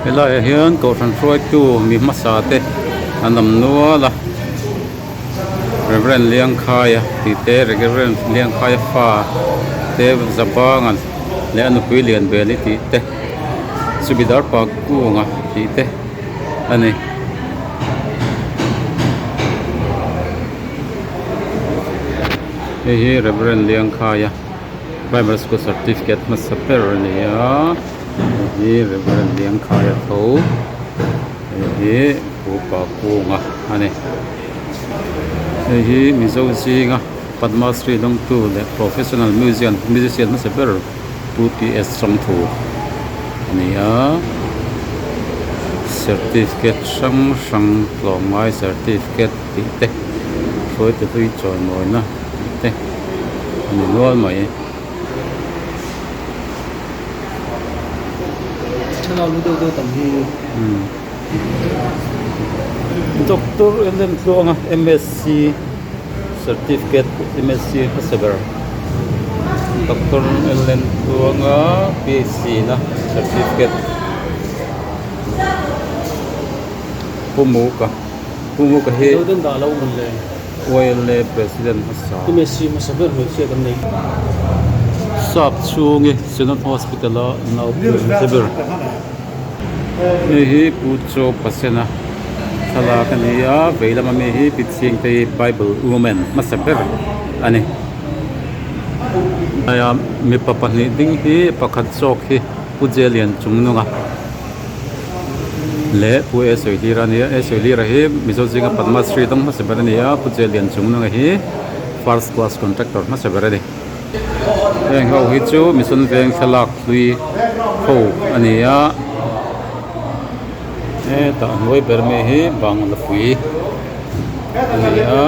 Helaiah hian kohhran hruaitu mi hmasa te an awm nual a Reverend Liangkhaia tih te Reverend Liangkhaia fa te Zabanga leh a nupui Lianbeli tih te Chubidar Pakunga tih te a ni. Hei hi Reverend Liangkhaia Primary School Certificate hmasa ber a ni a hei hi Reverend Liangkhaia tho hei hi Pu Pakunga a ni hei hi Mizo zinga Padma Shri dawngtu leh Professional Museum Musician hmasa ber Pu T S Chawngthu a ni a certificate hrang hrang tlawmngai certificate tih te hruaitu hlui chawimawina tih te a ni nual mai. Doctor L M Tluanga M S C certificate M S C hmasa ber Doctor L M Tluanga P H D na certificate Pu Muka Pu Muka hi YLA President hmasa Sap chhungi Synod Hospital a naupui hmasa ber. Hei hi Pu Chaw Pasena thlalak a ni a vei lama mi hi Pi Chhingtei Bible Women hmasa ber a ni. Hnaia mipa pahnih ding hi pakhat zawk hi Pu Jelian Chungnunga leh Pu E Sawihlira a ni a, E Sawihlira hi Mizo zinga Padma Shri dawng hmasa ber a ni a, Pu Jelian Chungnunga hi First Class Contractor hmasa ber a ni. Heng ho hi chu Mission Veng thlalak hlui ho a ni a hetah hnuai ber mai hi bangla pui a ni a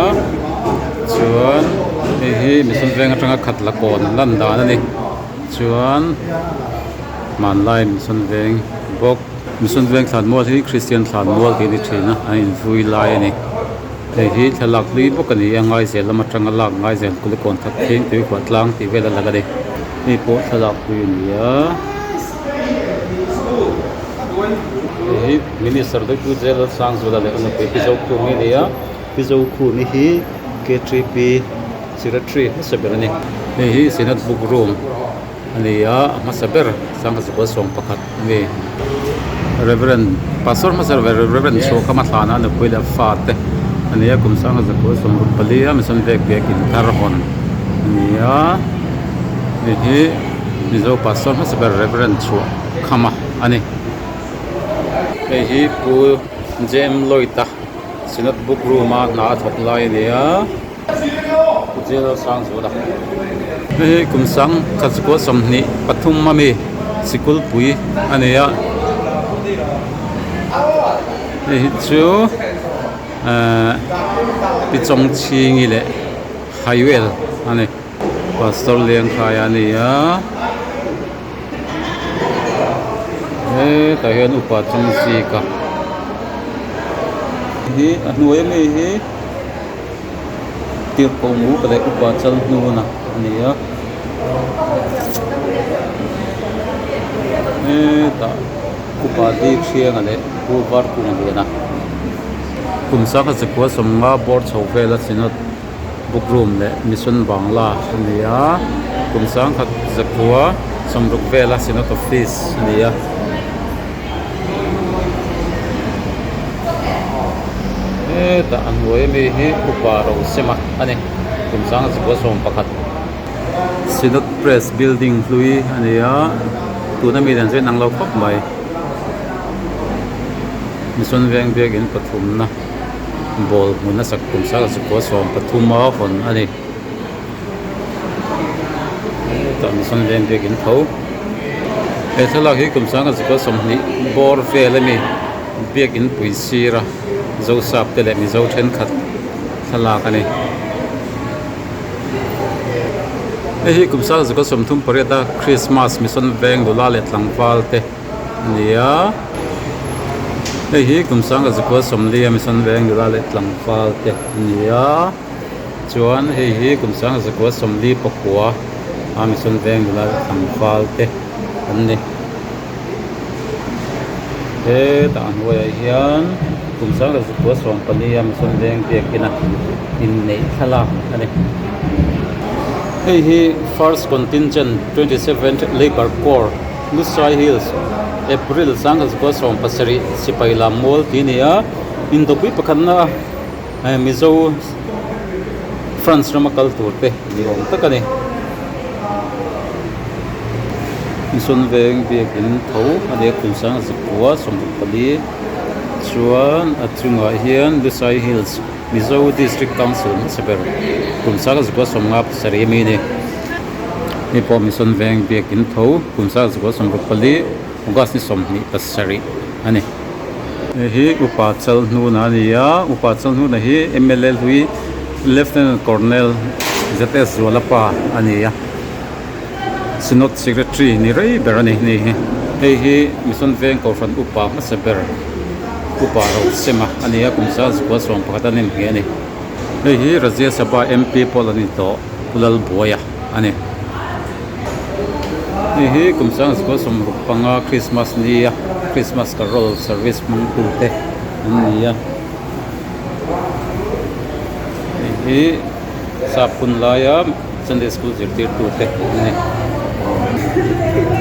chuan hei hi Mission Veng atanga khat la kawn lan dan a ni chuan hmanlai Mission Veng bawk Mission Veng thlanmual hi Christian thlanmual tih a ni thin a an invui lai a ni. Hei hi thlalak hlui bawk a ni a Ngaizel lam atanga lak Ngaizel Kulikawn that thleng tui huah tlang tih vel a lang a ni hei pawh thlalak hlui a ni a hei hi minister Pu Jalsangzuala leh a nupui Pi Zokhumi a ni a Pi Zokhumi hi K three P secretary hmasa ber a ni hei hi Synod book room. A ni a a hmasa ber sangha zakua 11 a ni reverend pastor hmasa ber reverend chhuahkhama thlana a nupui leh a fa te a ni a kum sangha zakua 64 a mission vek biakin thar hawn a ni a hei hi mizo pastor hmasa ber reverend chhuahkhama a ni hei hi pu J M Lloyd a synod book room a hna a thawk lai a ni a. Jail sang zual a hei hi kum sang khat zakua 23 ami sikul pui a ni a hei hi chu ehh pi chawng chhingi leh highway a ni pastor lengkai a ni a hetah hian upa chawng zika hi a hnuai ami hi. Tirhkoh nguk leh upa chal hnuna a ni a hetah upa dik hrianga leh pu var kung lian a kum sangha zakua sawmnga bawr chho vel a synod book room leh mission bangla a ni a kum sangkhat zakua sawmruk vel a synod office a ni a. Hetah a hnuai ami hi upa rosema a ni kum sanga zakua 11 Synod Press building hlui a ni a tuna mi dan chu a inang lo khawp mai Mission veng biakin pathumna ball hmun a sak kum sanga zakua 13 a hawn a ni hetah Mission veng biakin tho. He thlalak hi kum sanga zakua 20 bawr vel a ni biakin pui sir a Zosap te leh Mizo thenkhat thlalak a ni. Hei hi kum sang zakua 38 a Christmas Mission Veng nula leh tlangval te a ni a. Hei hi kum sang zakua 40 a Mission Veng nula leh tlangval te a ni a. Chuan hei hi kum sang zakua 49 a Mission Veng nula leh tlangval te an ni. Hetah a hnuaiah hian kum sang leh zakua 14 a Mission Veng biakina inneih thlalak a ni. Hei hi First Contingent 27th Labour Corps Lushai Hills April 1970 sipai lam mual tih a ni a, indawpui pakhatna Mizo France rama kal tur te ni awm tak a ni. Mission Veng biakin tho a ni a kum 1964 chuan a chungah hian Lushai Hills Mizo District Council hmasa ber kum 1957 a mi a ni. Hei pawh Mission Veng biakin tho kum 1964 August ni 27 a ni. Hei hi Upa Chalhnuna a ni a, Upa Chalhnuna hi mla hlui Lieutenant Colonel ZS Zualapa a ni a, Synod Secretary ni rei ber a ni hni hi. Hei hi Mission Veng Kohhran Upa hmasa ber Upa Rosema a ni a, kum 1911 a nem nghe a ni. Hei hi Rajya Sabha MP pawl a ni tawh Pu Lalbuaia a ni. Hei hi kum 1965 Krismas nia Krismas Carol Service hmangtute an ni a. Hei hi sap hun laia Sunday School zirtirtute an ni.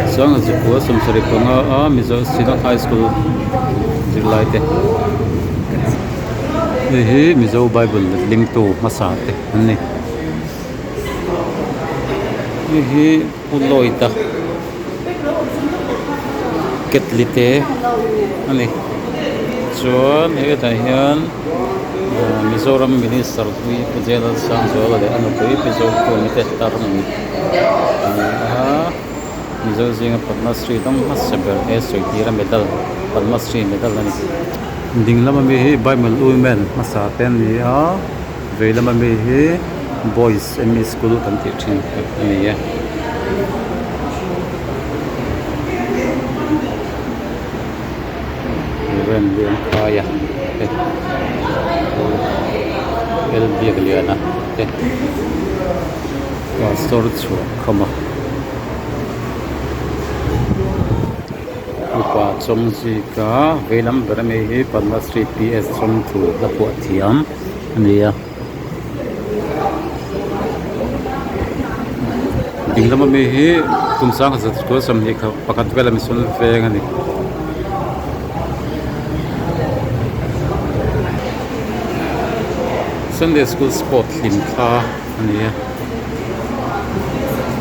1975 a Mizo Synod High School zirlaite. Hei hi Mizo Bible lingtu hmasa te an ni. Hei hi Pu Lloyd-a ketli te a ni chuan hetah hian Mizoram Minister hlui Pu Jalal Sangzuala leh a nupui Pi Zokhumi te tarmit a ni a Mizo zinga Padma Shri dawng hmasa ber he sawi tira medal Padma Shri medal a ni. Ding lama mi hi Bible Women hmasa te an ni a. Vei lama mi hi boys M E school kan tih thin a ni e. Remliankhaia te L Biakliana te pastor chhuah khawm a. Upa Chawngzika vei lam ber ami hi Padma Shri P S Chawngthu hla phuah thiam a ni a. Ding lama mi hi kum 1921 vela misual veng a ni. Sunday school sport hlim thla a ni a.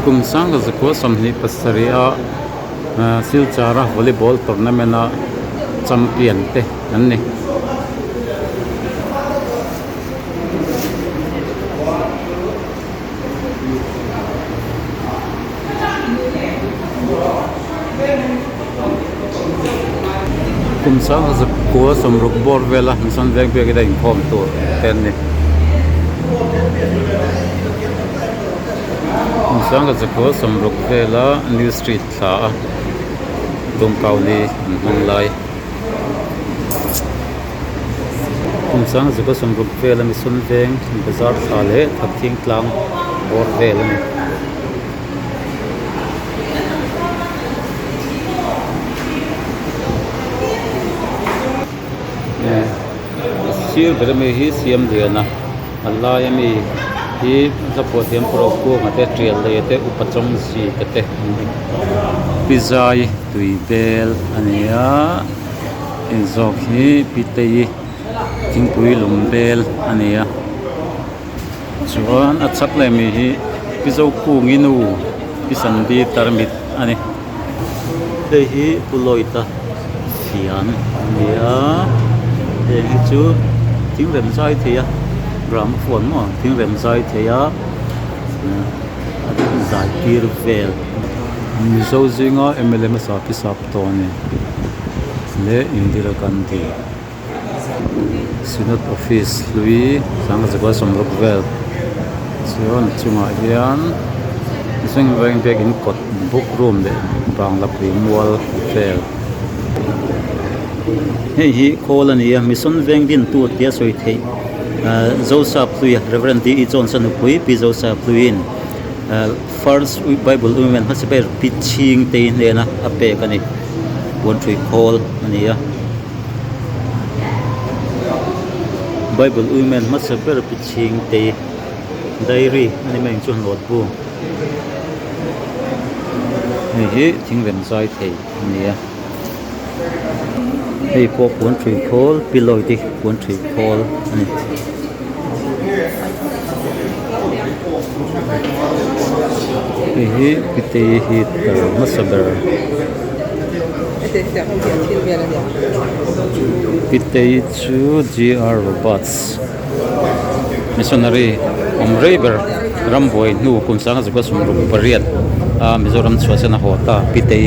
Kum 1927 a Silchar a volleyball tournament a champion te an ni. Kum 1960 bawr vela Mission Veng biakin a inkhawm tur te an ni. Kum 1960 vela New Street thla a Tumkauni an hmang lai. Kum 1960 vela Mission Veng bazar thla leh Thakthing tlang bawr vel a ni. Sir ber ami hi siam lian a a lai ami hi hla phuah thiam pawh kunga te tial lei te upa chawng zika te an ni. Pi zai tui bel a ni a heng zawk hi pi tei thingpui lum bel a ni a chuan a chhak leh mi hi pi zokungi nu pi sandi tarmit a ni. Hei hi Pu Lloyd-a fian a ni a heng hi chu thing rem zai thei a gramophone maw thing rem zai thei a a zai tir vel Mizo zinga mla hmasa pi sap tawh a ni leh Indira Gandhi Synod office hlui 1960 vel chuan a chungah hian mihring veng biakin kawt book room leh banglapui mual vel hei hi khawl a ni a mission veng dintu tia sawi theih ahh Joseph hlui Reverend D E Jones a nupui Pi Joseph hluiin ahh first bible women hmasa ber pi chhing te hnena a pek a ni puan hrui khawl a ni a. Bible Women hmasa ber pi chhing te diary a ni mai ang chu note bu hei hi thing rem zai thei a ni a hei pawh puan ṭhui khawl pillow te puan ṭhui khawl a ni. Hei hi pitei heater hmasa ber pitei chu G R Roberts missionary awm rei ber rambuai hnu kum sanga zakua sawmruk pariat a Mizoram chhuahsan a haw ta pitei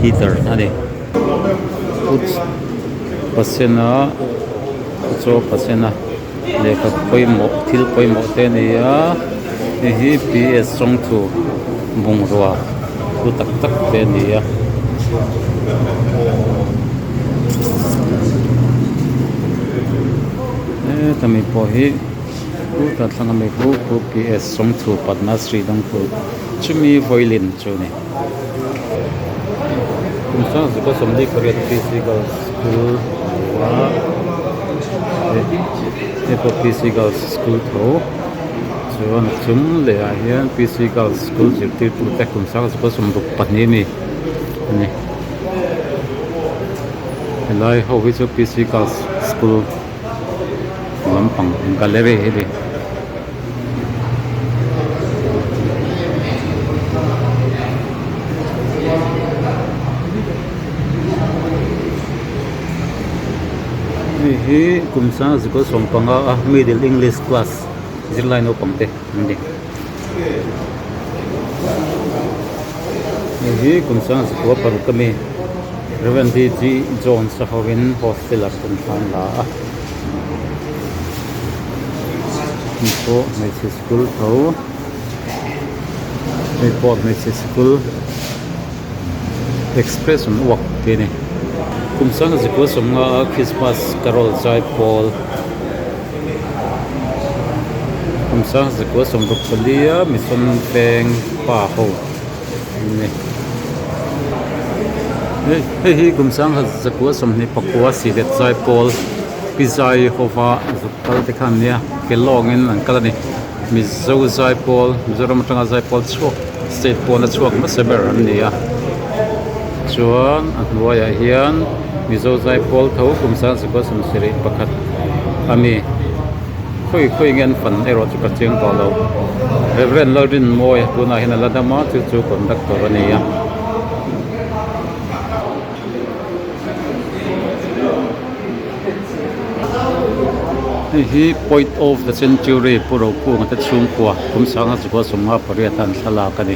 heater a ni. Pasena chaw pasena. Lehkha pawimawh thil pawimawh te a ni a hei hi p s chawngthu bungrua thu tak tak te a ni a. Heta mi pawh hi khutah thlang ami khu khu p s chawngthu padma shri dawngtu chumi violin chu a ni. Kum sangzawka sawmli pariat p c girls school a hei pawh p c girls school tho chuan a chung leh ah hian p c girls school zirtirtu te kum sangzawka sawmruk pahnih ami ani helai ho hi chu p c girls school lampang gallery hi ani. Hei hi kum sang zikawt sawmpanga a middle english class zirlai naupang te an ni hei hi kum sang zikua paruk ami Rev D G Jones a hovin hostel ah rawn thlan la a. Hei pawh hmeichhe school tho hei pawh hmeichhe school express an uak tih a ni kum sanga zikua sawmnga a christmas carol zai pawl kum sanga zikua sawmruk pali a mission veng pa ho an ni hei hi kum sanga zakua sawmhnih pakua sihlet zai pawl. Pi zai hova zuk kal te kha an nia ke lawngin an kal a ni Mizo zaipawl Mizoram atanga zaipawl chhuak state pawna chhuak hmasa ber an ni a chuan a hnuaiah hian Mizo zaipawl tho kum sang zakua sawmsarih pakhat a mi khawi khawi nge an fan erawh chu ka chiang tawh lo Reverend Lalrinmawia tunah hian a la dam a chu chu conductor a ni a. Hei hi point of the century Pu Rokunga te chhungkua kum sanga chukua sawmnga pariat a an thlalak a ni.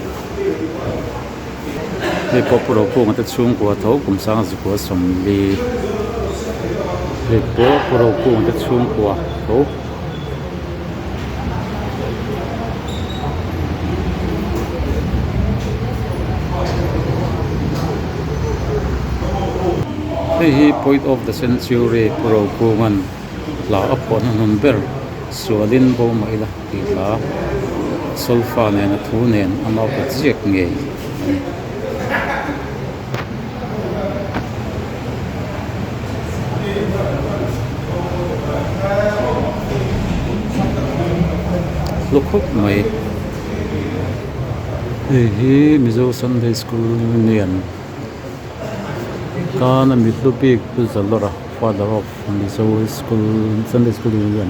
Hei pawh Pu Rokunga te chhungkua tho kum sanga chukua sawmli hei pawh Pu Rokunga te chhungkua tho. Hei hi point of the century Pu Rokunga'n hla a phuah hnuhnun ber sualin bo mah ila tih hla solfa nen a thu nen ama kut ziak ngei a ni. Hlu khawp mai hei hi Mizo Sunday School Union tana mi hlu bik Pu Zalawra father of Mizo School Sunday School Union.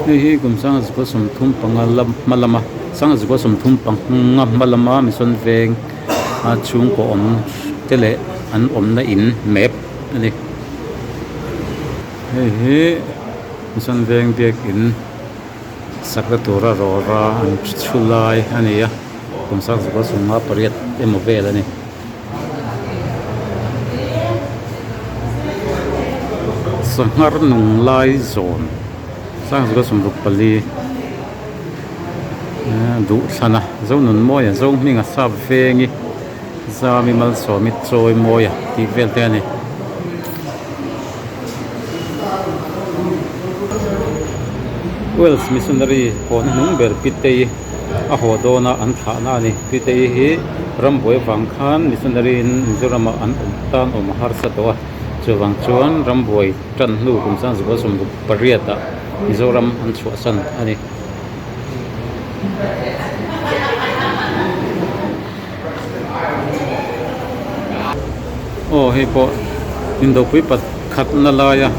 Hei hi kum sanga zakua sawmthum panga lam hma lama sanga zakua sawmthum panga hma lama mission veng a chhungkaw awm te leh an awmna in map a ni hei hi mission veng biakin. Sakna tura rawra an chhu lai a ni a kum sang zakua sawmnga pariat emaw vel a ni. Sanghar nung lai zawn sang zakua sawmruk pali duh thlan a zo nun mawi a zo hming a sap vengi zami malsawmi chawi mawi a tih vel te a ni. Welsh missionary pawhna hnung ber Pitei. a haw dawn a an thlahna a ni. Pite-i hi rambuai vang khan missionary in Mizoram ah an awm tan awm a harsa tawh a, chuvang chuan rambuai tan hnu kum 1968 ah Mizoram an chhuahsan a ni. Aw hei pawh indopui pakhatna laia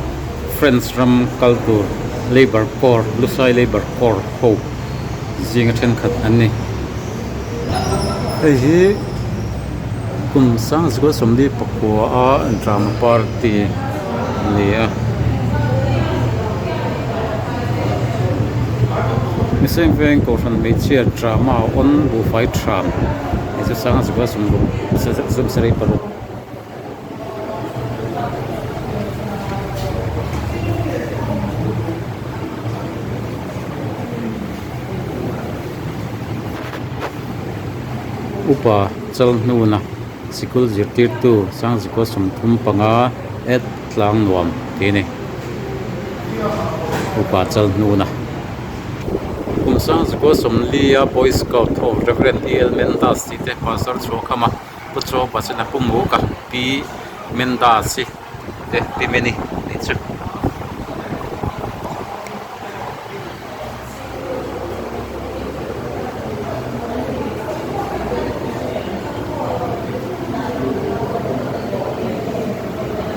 French ram kal tur labour corps Lusai labour corps ho zinga thenkhat an ni. Hei hi kum sangzua sawmli pakua a drama party a ni a. Mihring veng kohhran hmeichhia drama on buhfai thram hei chu sanga zukua sawmruk sawmsarih paruk. Upa Chalhnuna sikul zirtirtu sangzikua 35 at tlang nuam tih a ni. Upa Chalhnuna kum sangzikua 40 a Boy Scout ho Reverend E L Mendas tih te pastor chhuah kham a Pu Chaw Pachina Pu Muka Pi Mendas i te Pi Meni tih chu.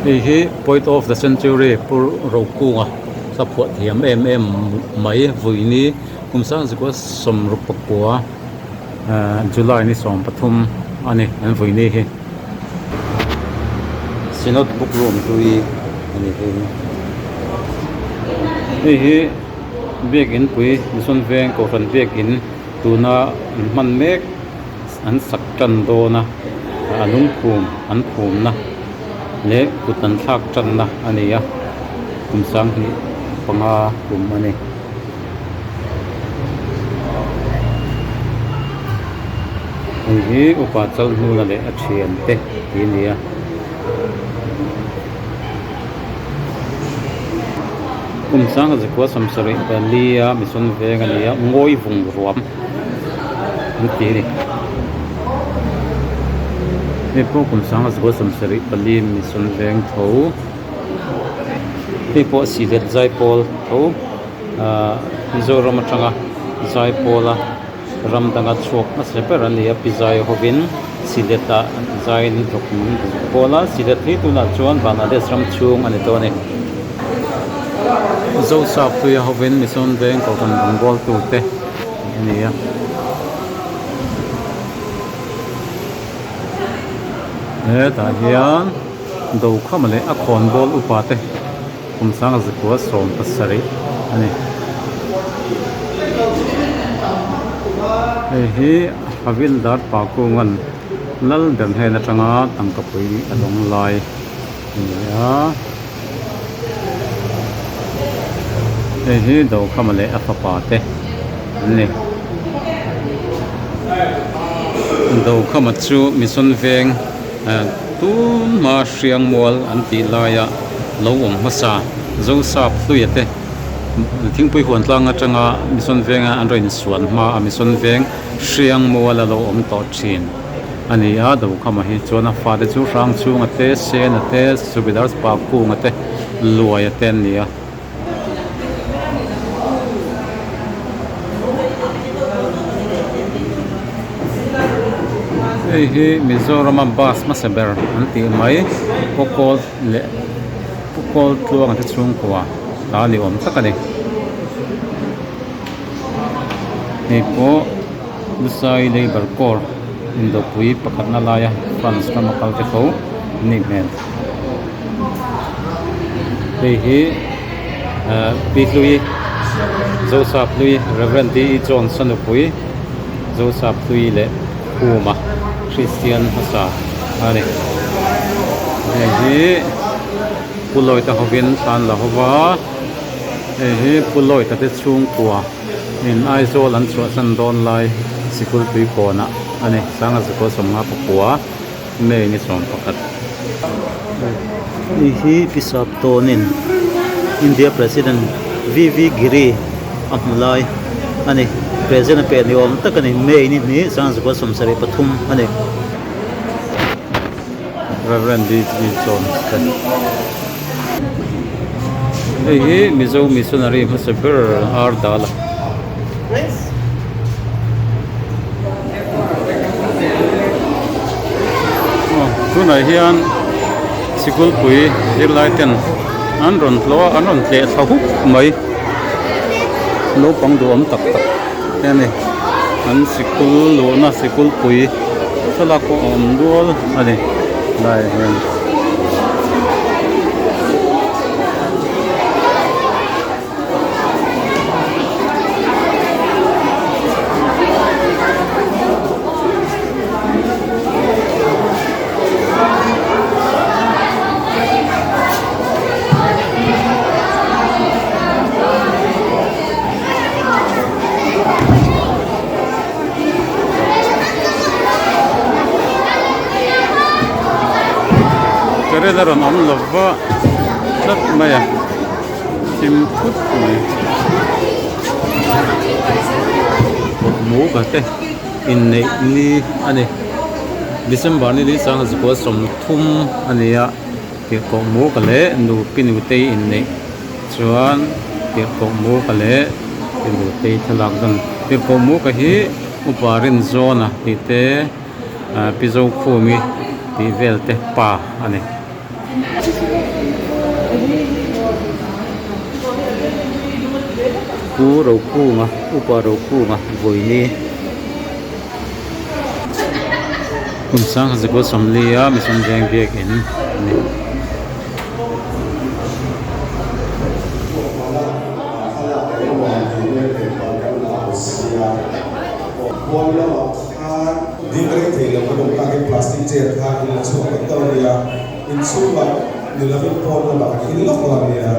Hei hi Poet of the Century Pu Rokunga hla phuah thiam em em mai Vuini kum sangzikua 69 July ni 13 a ni an Vuini hi. Synod book room hlui a ni hei hi. Hei hi biakin pui Mission Veng Kohhran biakin tuna an hman mek an sak tan dawn a a lungphum an phumna leh kut an thlak tanna a ni a kum 25 kum a ni. Hei hi upa Chalhnuna leh a thiante tih a ni a. Kum 1974 a Mission Veng a ni a, Ngawi vung ruam an ti a ni. Hei pawh kum 1974 Mission Veng tho. Hei pawh Sihlet Zaipawl tho. Ahh Mizoram atanga Zaipawla ram danga chhuak hmasa ber a ni a pi zai hovin Sylhet ah zaiin zuk pawl a Sylhet hi tunah chuan Bangladesh ram chhung a ni tawh a ni. Zosap hluia hovin Mission Veng Kohhran rawngbawltu te a ni a. Hetah hian Dokhama leh a khawnbawl upa te. Kum 1970 a ni. Hei hi Havildar Pakungan lal ber hnen atanga tangkapui a lawng lai a ni a. Hei hi Dokhama leh a fapa te an ni. Dokhama chu Mission Veng tun hma Hriangmual an tih laia lo awm hmasa Zosap hluia te thingpui huan tlang atanga Mission Venga an rawn insuan hma a Mission Veng Hriangmual a lo awm tawh thin a ni a Dokhama hi chuan a fate chu Hrangchhunga te Sena te Subedar Pakunga te Luaia te an ni a. Hei hi Mizorama bus hmasa ber an tih mai Pawkawl leh Pawkawl tluanga te chhungkua ta ni awm tak a ni. Hei pawh Lusai Labour Corps indopui pakhatna laia France rama kal te tho an nih hmel. Hei hi ahh Pi Hlui Zosap Hlui Reverend D E Jones a nupui Zosap Hlui leh Khuma Christian hmasa a ni. Hei hi Pu Lawita hovin thlan la hova hei hi Pu Lawita te chhungkua in Aizawl an chhuahsan dawn lai sikul tuikawnah a ni Sangazukua 59. May ni 11. Hei hi Pi Saptawnin India President V V Giri a hmu lai. a ni present a pe ni awm tak a ni May ni hnih sangzakua 73 a ni. Rev. D.G. Jones te hei hi Mizo missionary hmasa ber R. Dala. Aw tunah hian sikulpui zirlai ten an rawn tlawh a an rawn tleh thla hup mai naupang duhawm tak tak te a ni an sikul luhna sikulpui thlalak pawh a awm dual a ni helaiah hian. Current a rawn awm lova tlat mai a. Thim phut mai Pawhmuka te inneih ni a ni December ni ni sanga zikua 30 a ni a Tirhkohmuka leh nupi nutei inneih chuan Tirhkohmuka leh pi nutei thlalak dawn Tirhkohmuka hi upa Rinzawna tih te Pi Zokhumi tih vel te pa a ni. Pu Rokunga Upa Rokunga vawiini kum sangha zakua sawmli a Mission Veng biakin a ni. Ding reng thei lo kan awm takin plastic chair kha in la chhuak vek dawn nia, inchhungah ni lovin pawn lamah kan in lawk dawn nia.